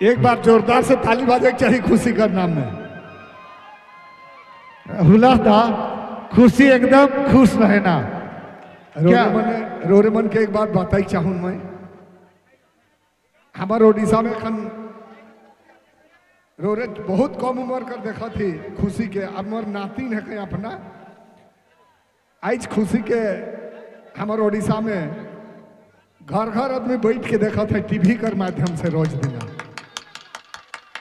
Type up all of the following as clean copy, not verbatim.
एक बार जोरदार से ताली बाजे के चाहिए खुशी कर नाम में। हुलास दा, खुशी एकदम खुश रहे ना। रोरे मन, रोरे मन के एक बात बताई चाहूँ मैं। हमारे ओडिशा में खन रोरे बहुत कम उम्र कर देखा थी खुशी के। अब मोर नातिन है कहीं अपना आज खुशी के हमारे ओडिशा में घर घर आदमी बैठ के देखा था टीवी कर माध्यम से रोज दिना।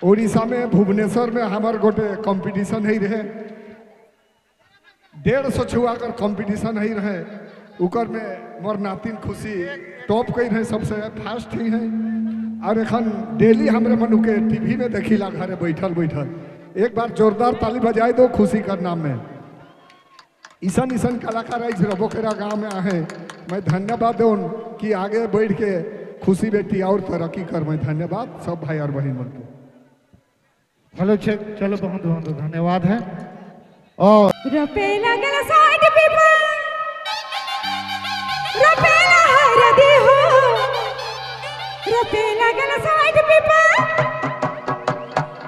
ओडिशा में भुवनेश्वर में हमारे गोटे कंपटीशन ही रहे, 150 छुआ कर कंपटीशन ही रहे। उकर में मोर नातिन खुशी टॉप कई रहे, सबसे फास्ट ही है। और एखन डेली हमरे मनु के टीवी में देखिला घरे बैठल बैठल। एक बार जोरदार ताली बजाए दो खुशी कर नाम में। ईसन ईसन कलाकार आई रबोकेरा गांव में आए, मैं धन्यवाद दूँ कि आगे बढ़ के खुशी बेटी और तरक्की कर। मैं धन्यवाद सब भाई और बहन मन को। हेलो चेक, चलो बहुत बहुत धन्यवाद है। और रोपेला गला साइड पेपर रोपेला हरदी हो, रोपेला गला साइड पेपर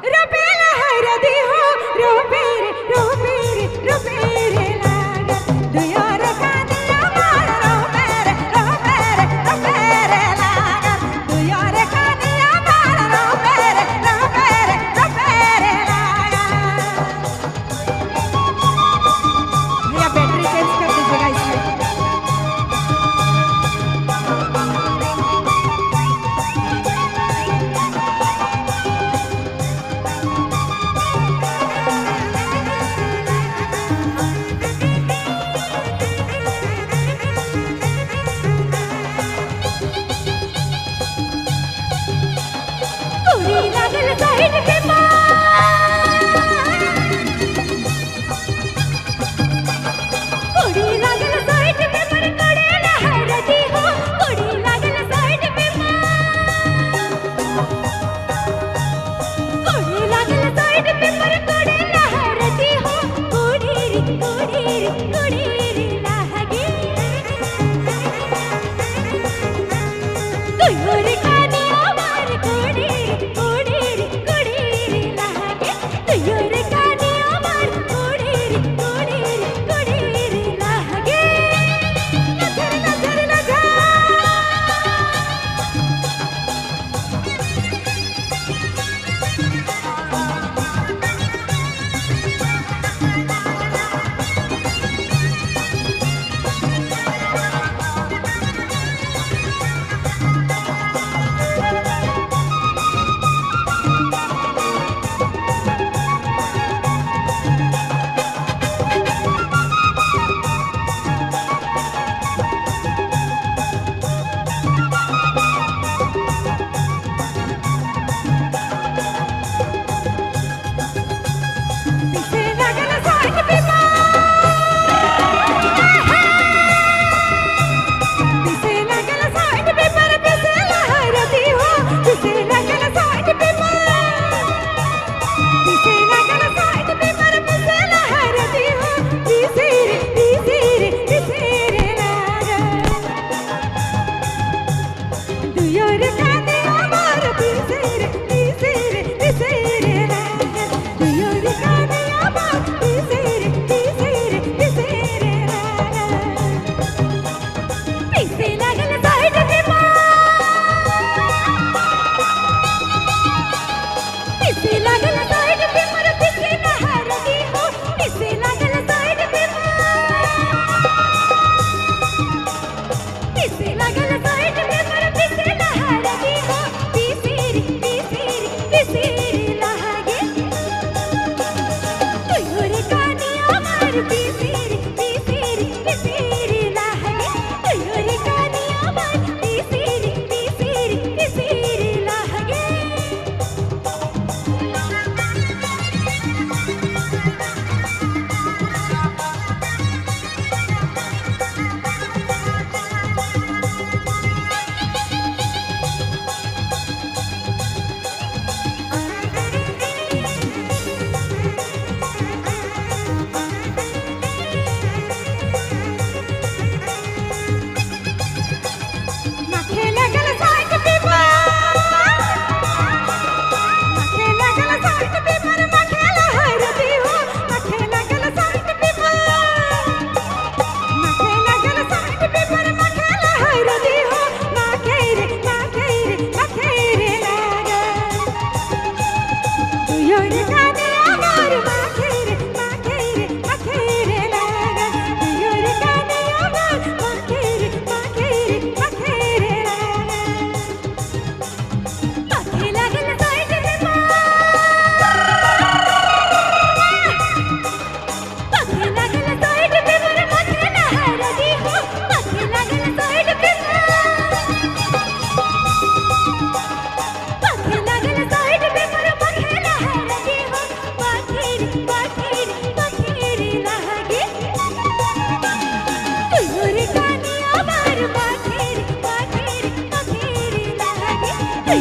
रोपेला हरदी हो, रोपेरे रोपेरे रोपेरे लागल दुया रखा दिया मार, रोपेरे रोपेरे रोपेरे लागल दुया रखा दिया मार, रोपेरे रोपेरे रोपेरे लागल। भैया बैटरी चेंज कर दीजिएगा इसमें। कुड़ी लागल साइड पे कुड़ी लागल साइड पे पर कड़े लहरती हो, कुड़ी लागल साइड पे कुड़ी लागल साइड पे पर कड़े लहरती हो, कुड़ी रे कुड़ी रे कुड़ी रे लागे तुयोर कानिया मार, कुड़ी रे कुड़ी रे कुड़ी रे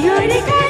कहियो रे।